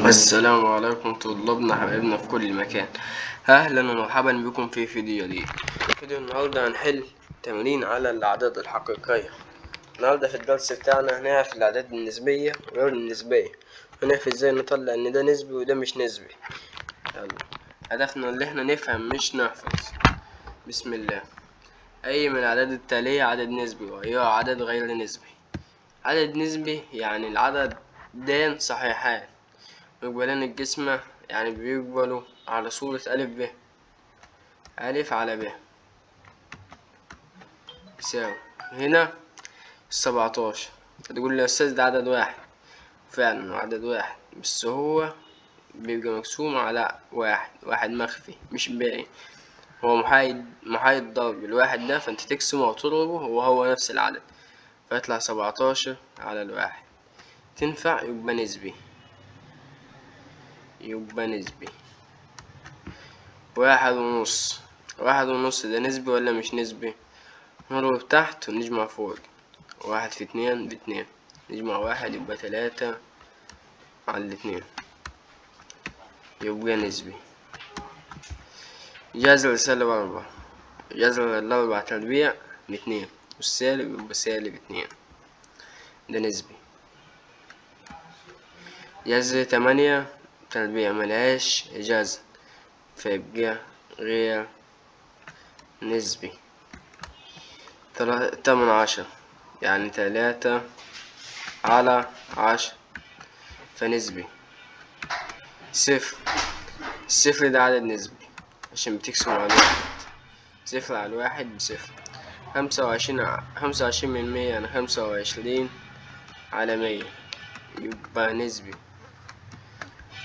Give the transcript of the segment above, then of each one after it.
السلام عليكم طلابنا حبايبنا في كل مكان، اهلا ومرحبا بكم في فيديو جديد. فيديو النهارده هنحل تمرين على الاعداد الحقيقيه. النهارده في الدرس بتاعنا هنعرف الاعداد النسبيه وغير النسبيه، هنعرف ازاي نطلع ان ده نسبي وده مش نسبي. يلا هدفنا اللي احنا نفهم مش نحفظ. بسم الله. اي من الاعداد التاليه عدد نسبي واي عدد غير نسبي؟ عدد نسبي يعني العددان صحيحان يقبلان الجسمة، يعني بيقبلوا على صورة ألف ب، ألف على ب يساوي هنا 17. هتقول لي يا أستاذ ده عدد واحد، فعلا عدد واحد، بس هو بيبقى مقسوم على واحد، واحد مخفي مش باين، هو محايد ضرب الواحد ده، فانت تقسمه وتضربه وهو نفس العدد، فيطلع 17 على الواحد. تنفع يبقى نسبي، يبقى نسبي. 1.5، 1.5 ده نسبي ولا مش نسبي؟ نضرب تحت ونجمع فوق، 1 في 2 ب2، نجمع 1 يبقى 3 على 2، يبقى نسبي. جذر سالب 4، جذر 4 تربيع ب2، والسالب يبقى سالب 2، ده نسبي. جذر 8 تربيع ملهاش جذر، فيبقى غير نسبي. 18 يعني 3 على 10 فنسبي. 0، الصفر ده عدد نسبي عشان بتقسم على الواحد، 0 على 1 ب0. 25 من 100 يعني 25 على 100 يبقى نسبي.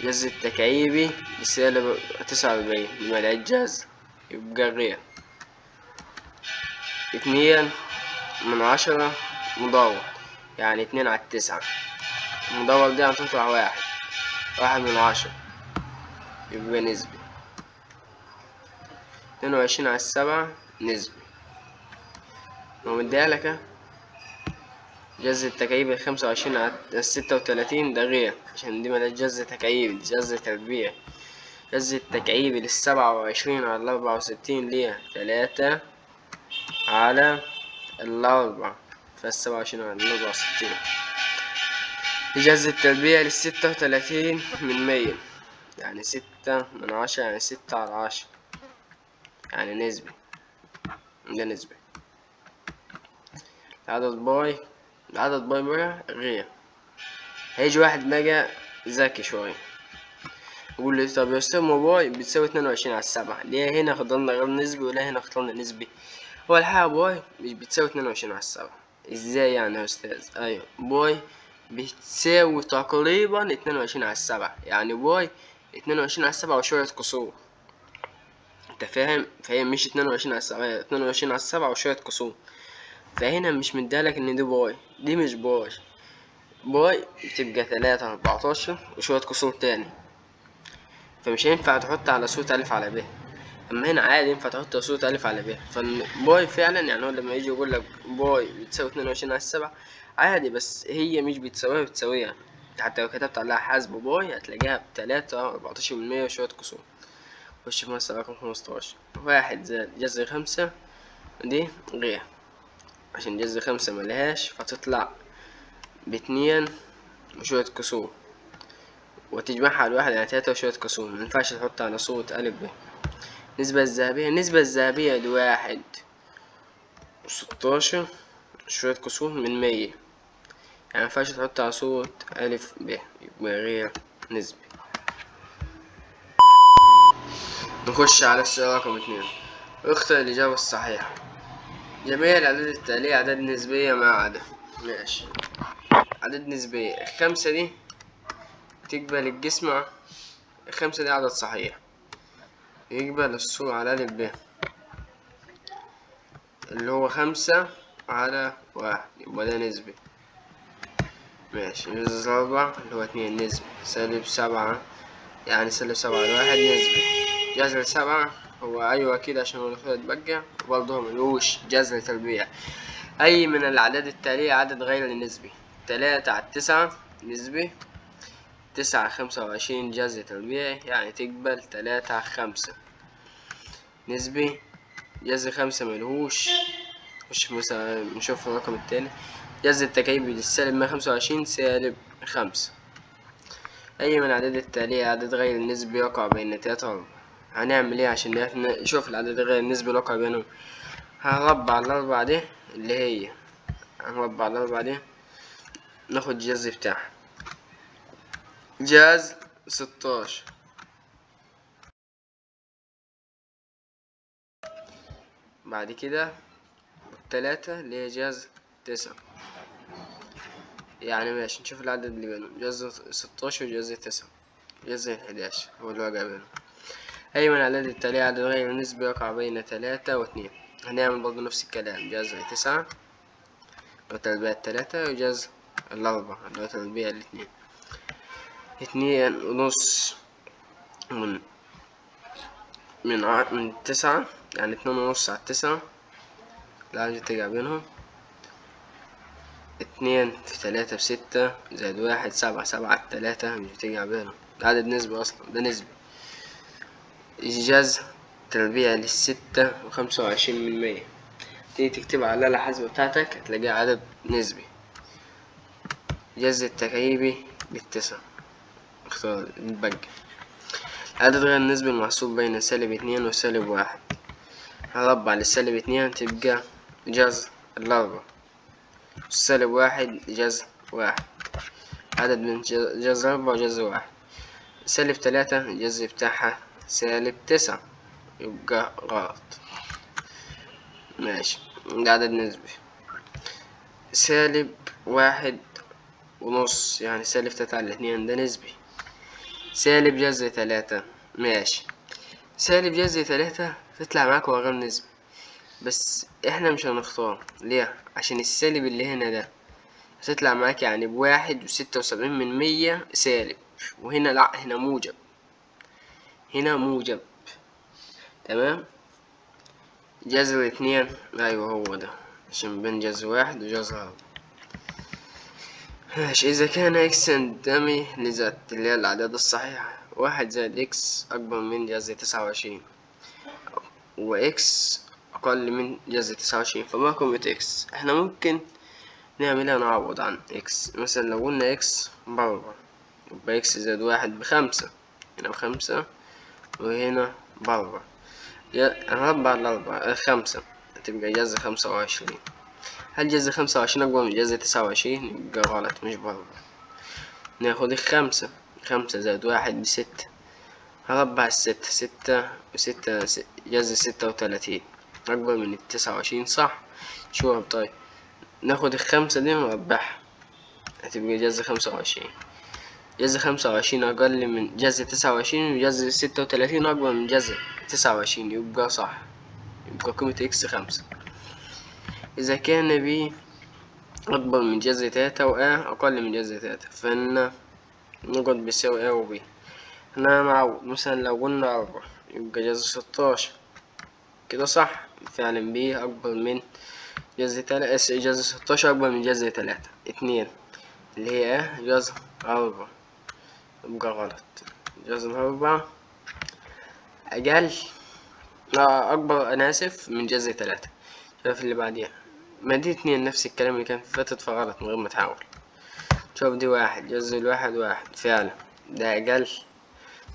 جذر التكعيبي بسالب 49 بملعقة جذر يبقى غير. 2 من 10 مدور يعني 2 على 9، المدور دي هتطلع 1 من 10 يبقى نسبي. 22 على 7 نسبي. ومديها جذر التكعيب 25 على 36 ده غير، عشان دي مالهاش جذر تكعيبي، دي جذر تربيع. جذر التكعيبي لل27 على 64 ليها 3 على 4، فال27 على 64. جذر التربيع لل36 من 100 يعني 6 من 10 يعني 6 على 10 يعني نسبي، ده نسبي. عدد باي، عدد باي بقى غير. هيجي واحد بقى ذكي شوية يقول لي طب يا استاذ ما باي بتساوي 22 على 7، ليه هنا اخترنا غير نسبي ولا هنا اخترنا نسبي؟ هو الحقيقة باي مش بتساوي 22 على 7. ازاي يعني يا استاذ؟ ايوه باي بتساوي تقريبا 22 على 7، يعني باي 22 على 7 وشوية كسور، انت فاهم؟ فهي مش 22 على 7، 22 على 7 وشوية كسور. فهنا مش مدالك ان دي باي، دي مش باي، باي بتبقى 3 على 14 وشوية كسور تاني، فمش هينفع تحط على صورة ألف على ب. أما هنا عادي ينفع تحط على صورة ألف على ب. فالباي فعلا يعني هو لما يجي يقول لك باي بتساوي 22 على 7 عادي، بس هي مش بتساويها، بتساويها حتى لو كتبت عليها حاسب باي هتلاقيها ب3.14 من 100 وشوية كسور. خش في مسألة رقم 15. 1 زائد جذر 5 دي غير، عشان جذر 5 ملهاش فتطلع ب2 وشوية كسور، وتجمعها على الواحد يعني 3 وشوية كسور، مينفعش تحط على صورة ألف ب. النسبة الذهبية، النسبة الذهبية دي 1.16 شوية كسور من 100، يعني مينفعش تحط على صورة ألف ب، يبقى غير نسبي. نخش على السؤال رقم 2. اختر الإجابة الصحيحة. جميع الأعداد التالية أعداد نسبية ما عدا. ماشي، أعداد نسبية. 5 دي تقبل الجسمة، 5 دي عدد صحيح يقبل الصورة على ألف ب اللي هو 5 على 1 يبقى ده نسبي. ماشي، جذر 4 اللي هو 2 نسبي، سالب 7 يعني سالب 7 على 1 نسبي، جذر 7 هو أيوة كده عشان هو المفروض يتبقى، وبرضه ملوش جذر تربيع. أي من الأعداد التالية عدد غير نسبي؟ 3 على 9 نسبي، 9 25 جذر تربيعي، يعني تقبل 3 على 5 نسبي. جذر 5 ملهوش، مش مثلا نشوف الرقم التاني. جذر التكعيبي للسالب 125 سالب 5. أي من الأعداد التالية عدد غير النسبي يقع بين 3 و4؟ هنعمل ايه عشان نعرف نشوف العدد غير النسبي اللي يقع بينهم؟ هنربع الأربعة دي اللي هي، هنربع الأربعة دي ناخد الجذر بتاعها، جذر 16. بعد كده التلاتة اللي هي جذر 9، يعني ماشي نشوف العدد اللي بينهم، جذر 16 وجذر 9، جذر 11 هو اللي واقع بينهم. أي من الأعداد التالية عدد غير النسبي يقع بين 3 و2؟ هنعمل برضه نفس الكلام، جذر 9 وتربيع 3 وجذر 4 اللي هو تربيع 2، 2.5 من 9، يعني 2.5 على 9 العدد تجع بينهم. 2 في 3 ب6 زائد 1 7، 7 على 3 مش بتجع بينهم، ده عدد نسبي أصلا، ده نسبي. جذر تربيع ل6.25، تيجي تكتبها على الآلة الحاسبة بتاعتك هتلاقيها عدد نسبي. جذر التكعيبي ل9، اختار البج. العدد غير النسبي المحصول بين سالب 2 وسالب 1، هربع للسالب 2 تبقى جذر 4، سالب 1 جذر 1، عدد من جذر 4 وجذر 1. سالب 3 الجذر بتاعها سالب 9، يبقى غلط. ماشي، ده عدد نسبي. سالب 1.5 يعني سالب 3 على 2، ده نسبي. سالب جذر 3، ماشي، سالب جذر 3 تطلع معاك هو غير نسبي، بس احنا مش هنختار ليه؟ عشان السالب اللي هنا ده هتطلع معاك يعني ب1.76 سالب، وهنا لا، هنا موجب، هنا موجب. تمام. جذر 2، ايوه هو ده، عشان بين جذر 1 وجذر 4. ماشي. إذا كان x ينتمي ل Z اللي هي الأعداد الصحيحة، 1 زائد x أكبر من جذر 29 و x أقل من جذر 29، فما قيمة x؟ احنا ممكن نعملها نعوض عن x، مثلا لو قلنا x ب4 يبقى x زائد 1 ب5، هنا ب5 وهنا ب4، هنربع الأربعة 5 هتبقى جذر 25. هل جذر 25 أكبر من جذر 29؟ يبقى غلط، مش ب4. ناخد ال5، 5 زائد 1 ب6، هربع ال6، 6 و6 جذر 36 أكبر من 29، صح؟ شوف طيب ناخد ال5 دي ونربعها هتبقى جذر 25. جذر 25 أقل من جذر 29 وجذر 36 أكبر من جذر 29، يبقى صح، يبقى قيمة x 5. إذا كان b أكبر من جذر 3 و a أقل من جذر 3، فإن نقط بيساوي a و b. هنا نعوض، مثلا لو قلنا 4 يبقى جذر 16، كده صح، فعلا b أكبر من جذر 3، جذر 16 أكبر من جذر 3. 2 اللي هي a جذر 4، يبقى غلط، جذر 4 أقل، لا أكبر، أنا آسف، من جذر 3. شوف اللي بعديها، ما دي 2 نفس الكلام اللي كان فاتت، فغلط من غير ما تحاول. شوف دي 1، جذر 1 1، فعلا ده أقل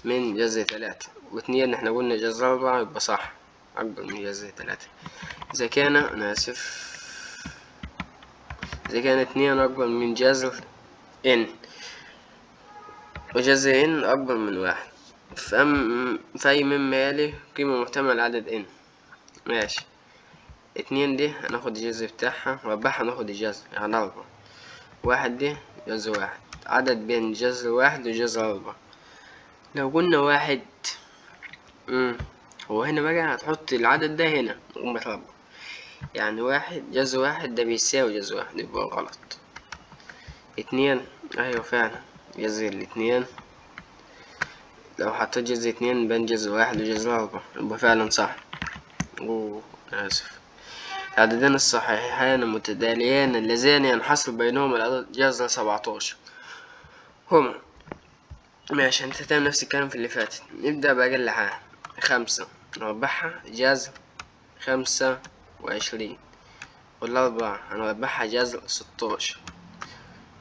من جذر 3، و2 احنا قلنا جذر 4 يبقى صح، أكبر من جذر 3. إذا كان، أنا آسف، إذا كان 2 أكبر من جذر n وجذر n أكبر من 1، فأي مما يلي قيمة محتملة لعدد n. ماشي، 2 دي هناخد الجذر بتاعها مربعها، ناخد الجذر يعني 4، 1 دي جذر 1، عدد بين جذر 1 وجذر 4. لو قلنا 1، هو هنا بقى هتحط العدد ده هنا ومتربع، يعني 1 جذر 1 ده بيساوي جذر 1، يبقى غلط. 2، أيوة فعلا جذر 2، لو حطيت جذر 2 بين جذر 1 وجذر 4 يبقى فعلا صح. أوه آسف. العددين الصحيحان المتتاليان اللذان ينحصر بينهما العدد جذر 17 هما ماشي، انت تعمل نفس الكلام في اللي فاتت. نبدأ بأقل حاجة 5، نربعها جذر 25، والأربعة هنربعها جذر 16.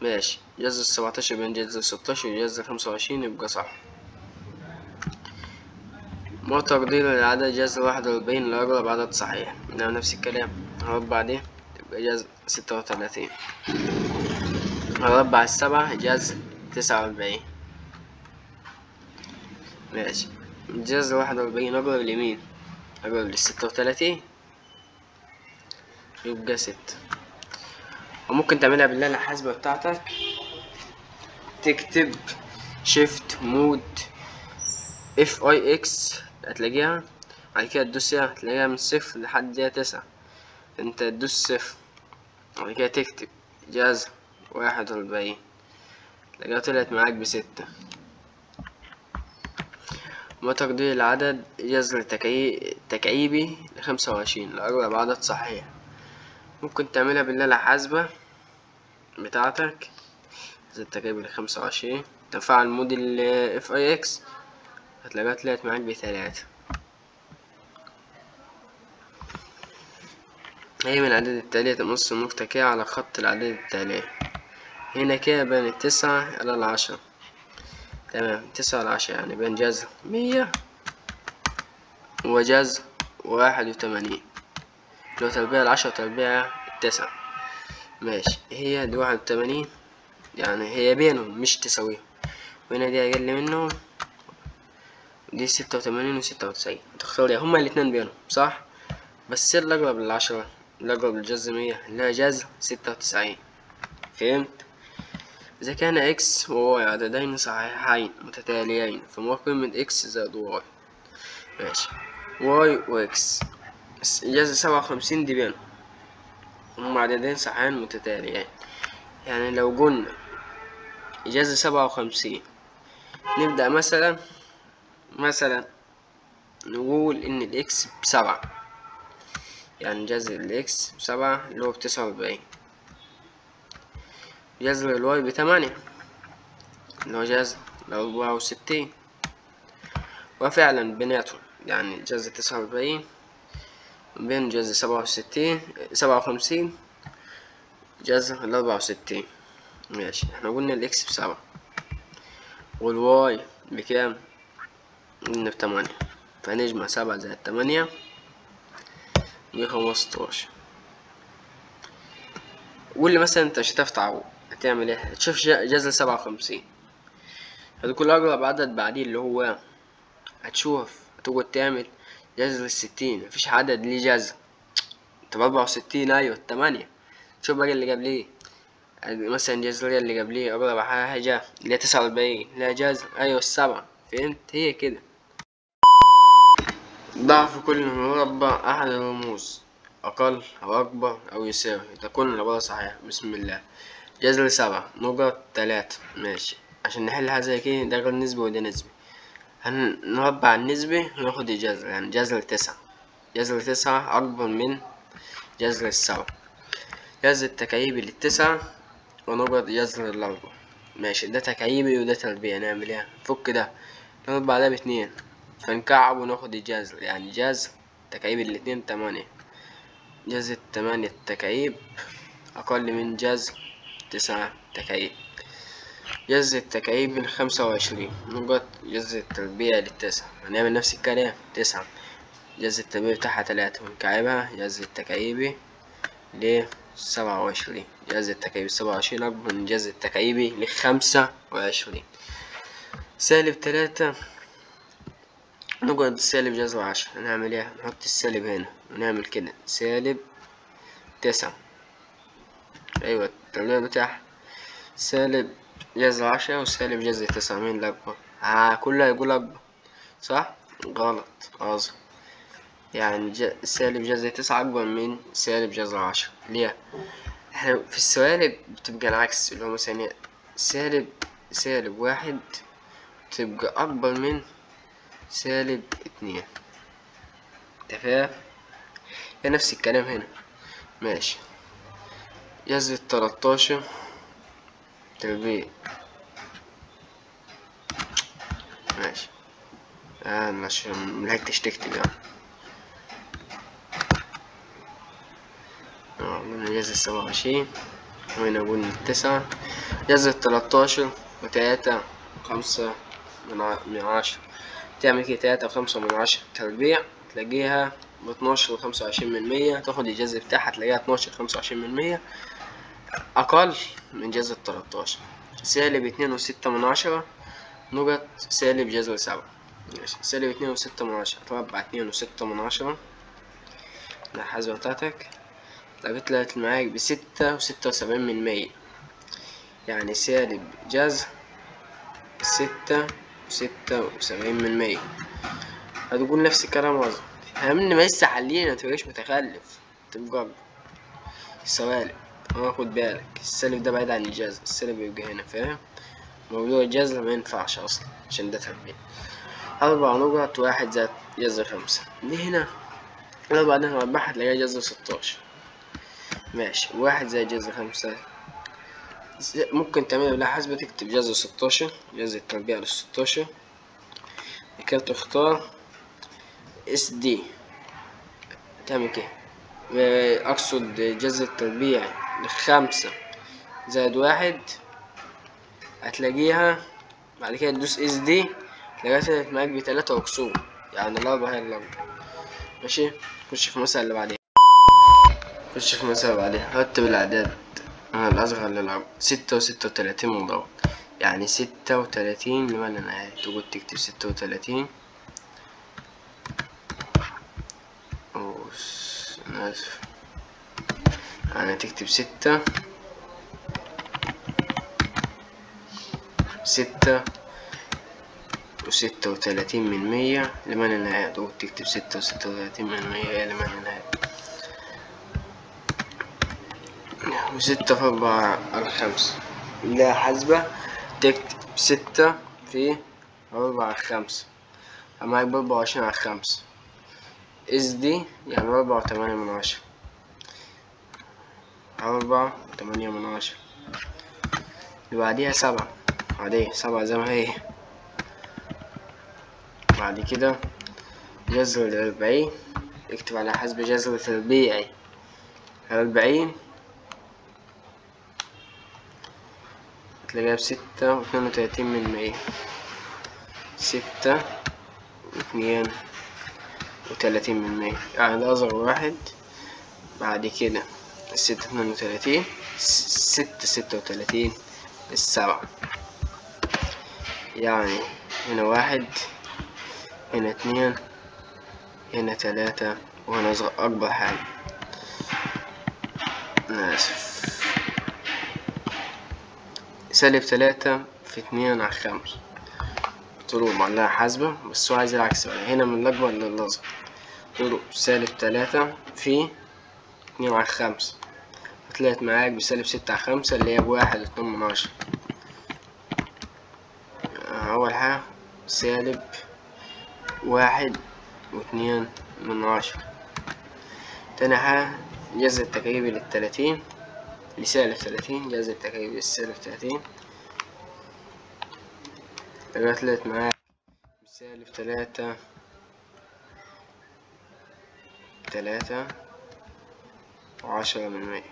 ماشي، جذر 17 بين جذر 16 وجذر 25 يبقى صح. ما تقدير العدد جذر 41 لأقرب عدد صحيح؟ نعمل نفس الكلام، هنربع دي تبقى جذر 36، هنربع 7 جذر 49. ماشي، جذر 41 أقرب لمين؟ أقرب ل36 يبقى 6. وممكن تعملها بالآلة الحاسبة بتاعتك، تكتب shift mod FIX هتلاقيها، بعد كده تدوس هتلاقيها من 0 لحد 9، انت تدوس 0 بعد كده تكتب جذر 41، تلاقيها طلعت معاك ب6. ما تقدير العدد جذر تكعيبي ل25 لأقرب عدد صحيح؟ ممكن تعملها بالآلة الحاسبة بتاعتك، جذر تكعيبي ل25، تفعل mod ال FIX هتلاقيها طلعت معاك ب3. هي من الأعداد التالية تمص النقطة كده على خط الأعداد التالية. هنا كده بين 9 إلى 10، تمام، 9 إلى 10 يعني بين جذر 100 وجذر 81، لو تربيع 10 وتربيع 9. ماشي، هي دي 81 يعني هي بينهم مش تساويهم، وهنا دي أقل منهم، دي 86 و96، هتختار هما الاتنين بينهم صح، بس اللي أقرب للعشرة اللي أقرب للجذر 100 اللي هي جذر 96. فهمت؟ إذا كان x و y عددين صحيحين متتاليين فما قيمة x زائد y؟ ماشي، y و x جذر 57 دي بينهم، هما عددين صحيحين متتاليين. يعني لو قلنا جذر 57 نبدأ مثلا نقول إن ال x ب7، يعني جذر ال x ب7 اللي هو ب49، جذر ال y ب8 اللي هو جذر 64، وفعلا بيناتهم يعني جذر 49 بين جذر 67 57 جذر 64. ماشي، احنا قلنا ال x ب7 وال y بكام؟ قلنا ب8، فنجمع 7 زائد 8 ب15. واللي مثلا انت مش هتعرف تعوض هتعمل ايه؟ هتشوف جذر 57 هتكون اقرب عدد بعديه اللي هو هتشوف هتقعد تعمل جذر 60، مفيش عدد ليه جذر. طب 64 ايوه 8، شوف بقى اللي قبليه، مثلا جذر اللي قبليه اقرب حاجة اللي هي 49 لا جذر ايوه 7. فهمت؟ هي كده. ضعف كل مربع احد الرموز أقل أو أكبر أو يساوي تكون العبارة صحيحة. بسم الله، جذر 7 نقط 3. ماشي، عشان نحلها زي كده ده غير نسبي وده نسبي، هنربع النسبي وناخد الجذر، يعني جذر 9، جذر 9 أكبر من جذر 7، جذر التكعيبي ل9 ونقط جذر 4. ماشي، ده تكعيبي وده تربيع، نعمل ايه؟ نفك ده نربع ده ب2 فنكعب وناخد الجذر، يعني جذر تكعيب الاتنين 8، جذر 8 تكعيب أقل من جذر 9 تكعيب، جذر التكعيب من 25 نقط جذر التربيع ل9. هنعمل نفس الكلام، 9 جذر التربيع بتاعها 3 ونكعبها جذر التكعيبي ل27، جذر التكعيب 27 أكبر من جذر التكعيبي ل25. سالب 3 نقعد سالب جذر 10، هنعمل ايه؟ نحط السالب هنا ونعمل كده سالب 9، ايوه التربيع بتاعها سالب جذر 10 وسالب جذر 9، مين الأكبر؟ كله هيقول أكبر صح؟ غلط، أصغر، يعني سالب جذر 9 أكبر من سالب جذر 10. ليه؟ احنا في السوالب بتبقى العكس، اللي هو مثلا سالب سالب 1 تبقى أكبر من سالب 2. تمام؟ نفس الكلام هنا. ماشي، جذر 13 تربيع ماشي. ماشي، ملحقتش تكتب يعني. قلنا جذر 27، وهنا قلنا 9، جذر 13 وتلاتة وخمسة من عشرة. تعمل كده 3.5 تربيع، تلاقيها ب12.25%. تاخد الجذر بتاعها تلاقيها 12.25%، أقل من جذر 13. سالب 2.6 نقط سالب جذر 7. ماشي، سالب 2.6 تربع 2.6، الحاسبة بتاعتك تلاقي طلعت معاك ب6.76%، يعني سالب جذر 6.76%. هتقول نفس الكلام أصلا، اهم ما لسه حلينا، متبقاش متخلف، تبقى السوالب. خد بالك السالب ده بعيد عن الجذر، السالب يبقى هنا، فاهم؟ موضوع الجذر ما ينفعش اصلا عشان ده تربيع. 4 نقط 1 زائد جذر 5، دي هنا 4 دي هنربحها تلاقيها جذر 16. ماشي، 1 زائد جذر 5 ممكن تعملها بالآلة الحاسبة، تكتب جذر 16، جذر التربيع لل16، كده تختار SD، تعمل كده، اقصد جذر التربيع ل5 زائد 1، هتلاقيها بعد كده تدوس SD، تلاقيها طلعت معاك ب3 وكسور، يعني الأربعة هي الأربعة. ماشي، خش في المسألة اللي بعديها. خش في المسألة اللي بعديها، رتب الأعداد من الأصغر للأكبر. 6 و36 مضاعف، يعني 36 لما لا نهاية، تقعد تكتب 36. أنا آسف، يعني تكتب 6 6.36 لما لا نهاية، تقعد تكتب 6.36 لما لا نهاية. و6 في 4 على 5، لا حاسبة، تكتب 6 في 4 على 5، معاك ب24 على 5. SD يعني 4.8، 4.8. اللي بعديها 7 عادية، 7 زي ما هي. بعد كده جذر 40، اكتب على حسب جذر تربيعي 40، تلاقيها ب6.32، 6.32، يعني ده أصغر واحد. بعد كده 6.32، 6.36، 7، يعني هنا 1، هنا 2، هنا 3، وهنا أصغر أكبر حاجة. أنا آسف، سالب 3 في 2 على 5، طلوع معلقة حاسبة، بس هو عايز العكس بقى، هنا من الأكبر للأصغر. طلوع سالب 3 في 2 على 5، طلعت معاك بسالب 6 على 5 اللي هي ب1.2. أول حاجة سالب 1.2. تاني حاجة جذر التكعيبي لل30، لسالب 30، جذر التكعيبي للسالب 30، طلعت معاك بسالب 3 3.10.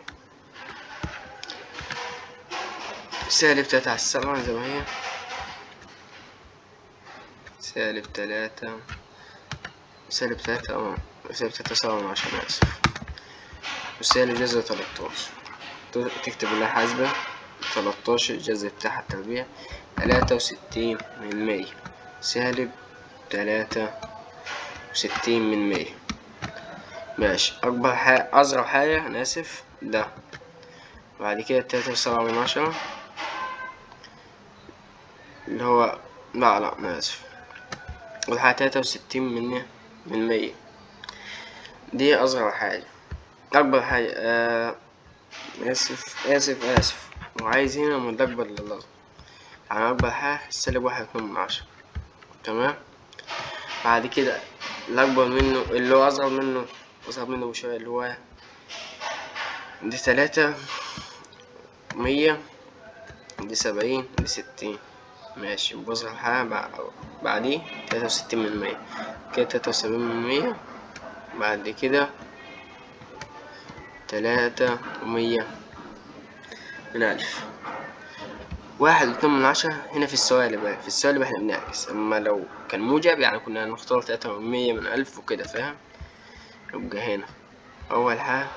سالب 3 على 7 زي ما هي، سالب 3، سالب 3، سالب 3.7، أنا آسف، وسالب جذر 13، تكتب اللي حاسبة 13 الجذر بتاعها التربيع 63%، سالب 63%. ماشي، أكبر حاجة أصغر حاجة أنا آسف ده. بعد كده 3.7 اللي هو لا أنا آسف، والحاجة 63%، دي أصغر حاجة. أكبر حاجة آسف آسف آسف، وعايز هنا من الأكبر للأصغر، يعني أكبر حاجة سالب 1.2، تمام. بعد كده الأكبر منه اللي هو أصغر منه، أصغر منه بشوية اللي هو دي 3 100، دي 70، دي 60. ماشي، وأصغر حاجة بعديه 63%، كده 73%، بعد كده 3.100 من ألف. 1.2 هنا في السوالب بقى، في السوالب احنا بنعكس، اما لو كان موجب يعني كنا هنختار 3.100 من ألف وكده، فاهم؟ يبقى هنا أول حاجة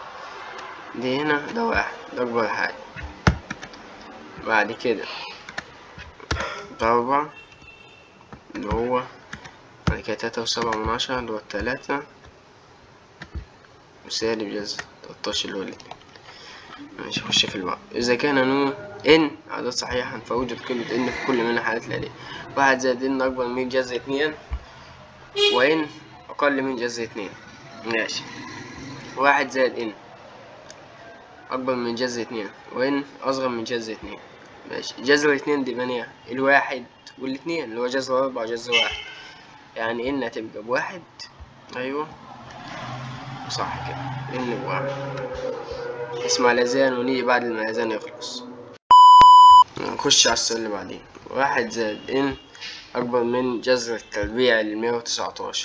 دي هنا ده 1، ده أكبر حاجة، بعد كده ده 4 اللي هو بعد كده 3.7 اللي هو 3، وسالب جذر 13 اللي هو 2. ماشي، خش في الوقت. إذا كان نون n عدد صحيحا فوجد قيمة n في كل من الحالات الآتية: 1 زائد n أكبر من جذر 2 و n أقل من جذر 2. ماشي، 1 زائد n أكبر من جذر 2 و n أصغر من جذر 2. ماشي، جذر 2 دي بنية 1 و2 اللي هو جذر 4 وجذر 1، يعني n هتبقى ب1. أيوه صح كده، n ب1. اسمع الأذان ونيجي بعد ما الأذان يخلص. نخش على السؤال اللي بعديه. 1 زائد n أكبر من جذر التربيع ل119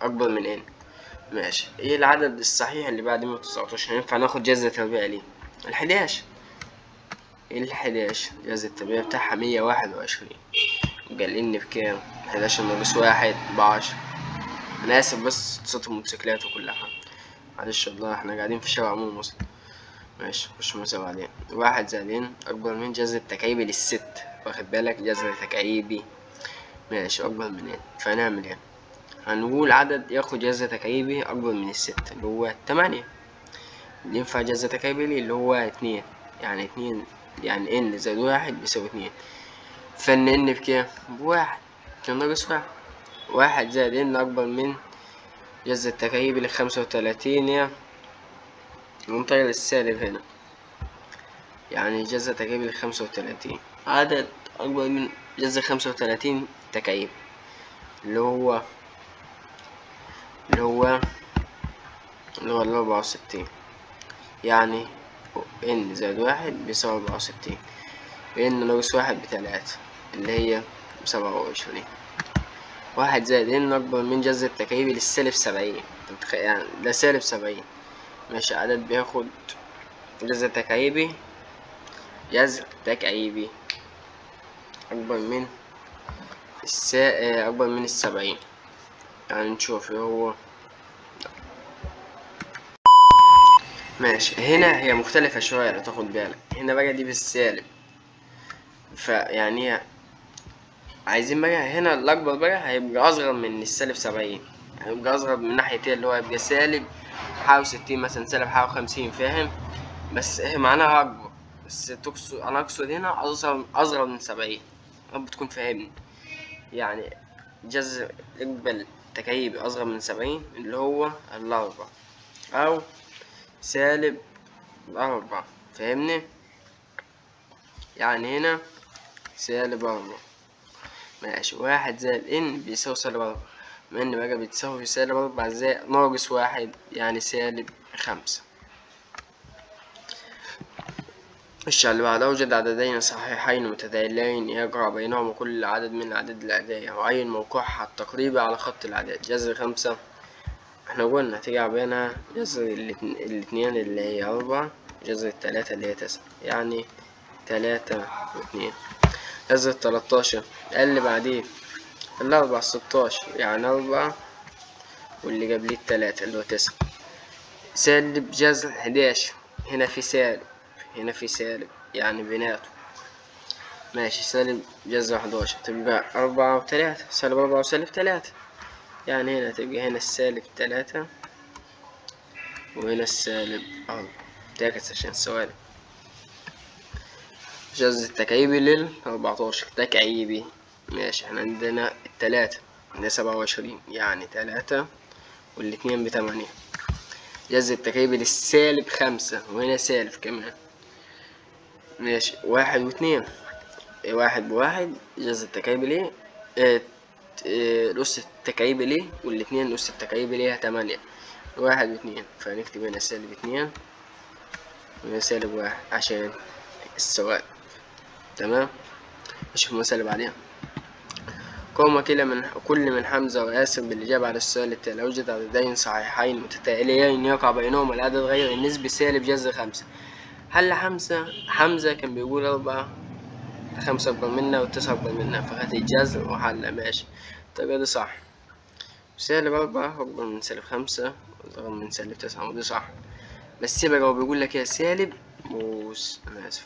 أكبر من n. ماشي، ايه العدد الصحيح اللي بعد 119 ينفع ناخد جذر تربيع ليه؟ 11. 11 جذر التربيع بتاعها 121، يبقى ال n بكام؟ 11 ناقص 1 ب10. أنا آسف بس صوت الموتوسيكلات وكل حاجة، معلش والله احنا قاعدين في شارع عموم أصلا. ماشي، خش مثلا بعدين. 1 زائد n أكبر من جذر التكعيبي للست، واخد بالك؟ جذر تكعيبي، ماشي، أكبر من n. فهنعمل ايه؟ هنقول عدد ياخد جذر تكعيبي أكبر من الست اللي هو 8، اللي ينفع جذر تكعيبي ليه اللي هو 2، يعني 2، يعني n زائد 1 بيساوي 2، فإن n بكام؟ ب1، 2 ناقص 1. 1 زائد n أكبر من جذر التكعيبي ل35، ننتقل للسالب هنا، يعني جذر تكعيبي ل35، عدد أكبر من جذر 35 تكعيب اللي هو 64، يعني n زائد 1 بيساوي 64، n ناقص 1 ب3 اللي هي 27. 1 زائد n أكبر من جذر التكعيبي للسالب 70، يعني ده سالب 70. ماشي، عدد بياخد جذر تكعيبي، جذر تكعيبي أكبر من أكبر من 70، يعني نشوف ايه هو. ماشي، هنا هي مختلفة شوية لو تاخد بالك، هنا بقى دي بالسالب، فيعني عايزين بقى هنا الأكبر بقى هيبقى أصغر من السالب 70، هيبقى أصغر من ناحية اللي هو هيبقى سالب حاجة و60 مثلا، سالب حاجة و50، فاهم؟ بس هي معناها أكبر، بس تقصد أنا أقصد هنا أصغر من 70، رب تكون فاهمني. يعني جذر يقبل تكعيبي أصغر من 70 اللي هو 4 أو سالب 4، فاهمني؟ يعني هنا سالب 4. ماشي، 1 زائد n بيساوي سالب 4، بما ان بقى بتساوي سالب 4 زائد ناقص 1 يعني سالب 5. الشيء اللي بعده: أوجد عددين صحيحين متتاليين يقع بينهما كل عدد من أعداد الأعداد، وعين موقعها التقريبي على خط الأعداد. جذر 5 احنا قلنا هتقع بينها جذر 2 اللي هي 4، جذر 3 اللي هي 9، يعني 3 و2. جذر 13 اللي بعديه 4 16، يعني 4 واللي قبليه 3 اللي هو 9. سالب جذر 11، هنا في سالب، هنا في سالب، يعني بيناته. ماشي، سالب جذر 11 تبقى 4 و3، سالب 4 وسالب 3، يعني هنا تبقى هنا السالب 3 وهنا السالب 4، تعكس عشان السوالب. جذر التكعيبي لل14 تكعيبي. ماشي، احنا عندنا 3 ده 27، يعني 3 والاتنين ب8. جذر التكعيبي للسالب 5 وهنا سالب كمان. ماشي، 1 و2، 1 ب1، جذر التكعيبي ليه الأس التكعيبي ليه والاتنين الأس التكعيبي ليها 8، 1 و2، فهنكتب هنا سالب 2 وهنا سالب 1 عشان السوالب. تمام، نشوف المسألة اللي بعديها. قام كل من حمزة وياسر بالإجابة على السؤال التالي: أوجد عددين صحيحين متتاليين يقع بينهما العدد غير النسبي سالب جذر 5. حل حمزة كان بيقول 4، 5 أكبر منا و9 أكبر منا، فخد الجذر وحل. ماشي، الطريقة دي صح. سالب 4 أكبر من سالب 5 أصغر من سالب 9، ودي صح. بس بقى هو بيقول لك يا سالب أنا آسف،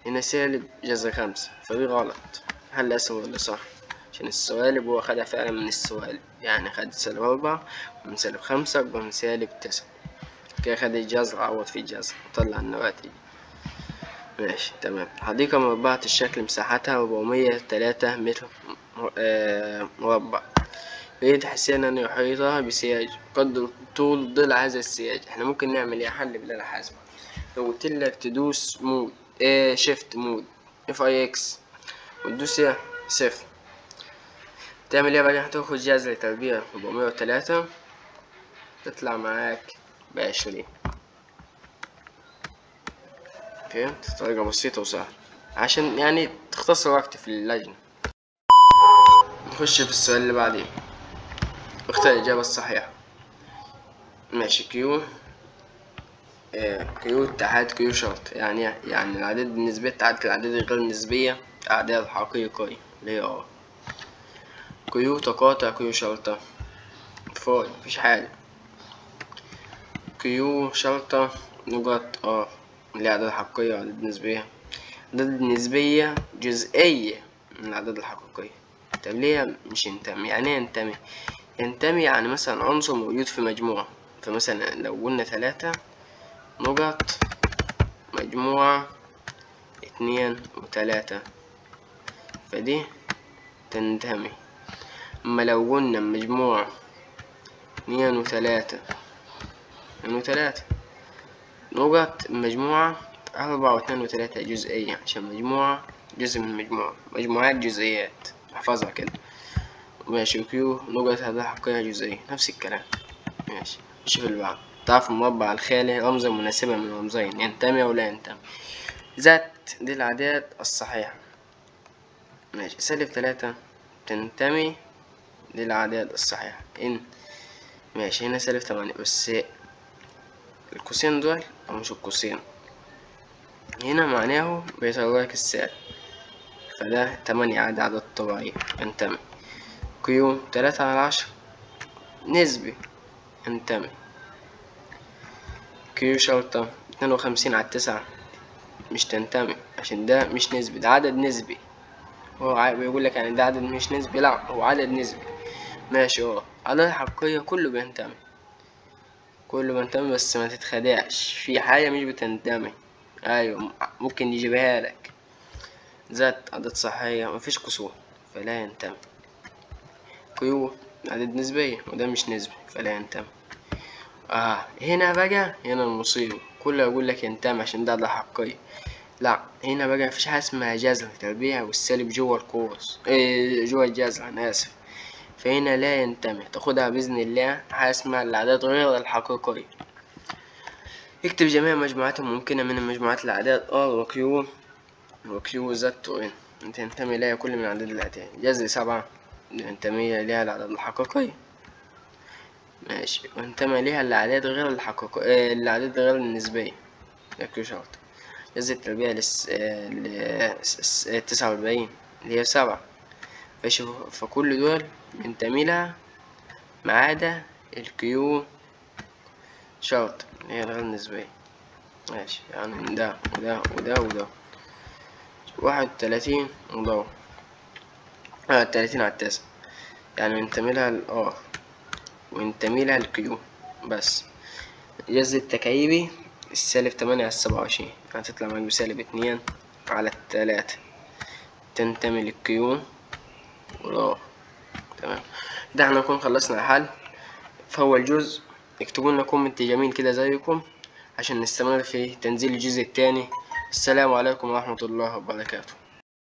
هنا سالب جذر 5، فدي غلط. حل أسهل ولا صح؟ عشان السوالب هو خدها فعلا من السوالب، يعني خد سالب 4 من سالب 5 أكبر من سالب 9، كده خد الجذر، عوض في الجذر وطلع النواتج. ماشي تمام. حديقة مربعة الشكل مساحتها 403 متر مربع، يريد حسين أن يحيطها بسياج قدر طول ضلع هذا السياج. احنا ممكن نعمل ايه؟ حل بالآلة الحاسبة. لو قلت لك تدوس mode shift mode FIX وتدوس ايه 0، تعمل ايه بقى؟ هتاخد جذر تربيع 403 تطلع معاك ب20. فهمت؟ طريقة بسيطة وسهلة عشان يعني تختصر وقت في اللجنة. نخش في السؤال اللي بعديه، اختار الإجابة الصحيحة. ماشي، Q Q اتحاد Q شرط، يعني الأعداد النسبية اتحاد الأعداد الغير النسبية أعداد حقيقية اللي هي R. Q تقاطع Q شرطة فاي، مفيش حاجة. Q شرطة نقط R اللي هي أعداد حقيقية وأعداد نسبية، أعداد نسبية جزئية من الأعداد الحقيقية. طب ليه مش ينتمي؟ يعني ايه ينتمي؟ ينتمي يعني مثلا عنصر موجود في مجموعة، فمثلا لو قلنا 3 نقط مجموعة 2 و3 فدي تنتمي. أما لو قلنا مجموعة 2 و3 2 و3 نقط مجموعة 4 و2 و3 جزئية، عشان مجموعة جزء من مجموعة، مجموعات جزئيات، احفظها كده. ماشي، Q نقط هذا حقيقية جزئية نفس الكلام. ماشي، نشوف اللي بعده. تعرف المربع الخالي رمزا مناسبة من رمزين ينتمي أو لا ينتمي. ذات دي الأعداد الصحيحة. ماشي، سالب 3 تنتمي للأعداد الصحيحة إن. ماشي، هنا سالب 8 بس القوسين دول أو مش القوسين هنا معناه بيطلع لك السالب، فده 8 عدد طبيعي ينتمي. Q 3/10 نسبي ينتمي. Q شرطة 52/9 مش تنتمي عشان ده مش نسبي، ده عدد نسبي. هو بيقول لك يعني ده عدد مش نسبي، لا هو عدد نسبي. ماشي، هو عدد حقيقية كله بينتمي، كله بينتمي، بس ما تتخدعش في حاجة مش بتنتمي. ايوه ممكن يجيبها لك ذات عدد صحية مفيش قصور فلا ينتمي. Q عدد نسبية وده مش نسبي فلا ينتمي. هنا بقى هنا المصيبة، كله يقول لك ينتمي عشان ده عدد حقيقي. لا هنا بقى مفيش حاجة اسمها جذر تربيع والسالب جوه القوس، جوه الجذر، أنا آسف. فهنا لا ينتمي، تاخدها بإذن الله حاجة اسمها الأعداد غير الحقيقية. اكتب جميع المجموعات الممكنة من مجموعات الأعداد R و Q و Q Z و N تنتمي إليها كل من الأعداد الآتية. جذر 7 ينتمي إليها الأعداد الحقيقية. ماشي، وينتمي إليها الأعداد غير الحقيقية، الأعداد غير النسبية Q شرط. جذر التربيع 49 اللي هي 7، فكل دول ينتمي لها ما عدا ال Q شرط اللي هي الغير نسبية. ماشي، يعني ده وده وده وده 31 وده 30/9، يعني ينتمي لها ال R وينتمي لها ال Q بس. الجذر التكعيبي السالب 8/27 يعني تطلع معاك بسالب 2/3 تنتمي لل Q وال R. تمام، ده احنا نكون خلصنا الحل في أول جزء. اكتبوا لنا comment جميل كده زيكم عشان نستمر في تنزيل الجزء الثاني. السلام عليكم ورحمة الله وبركاته.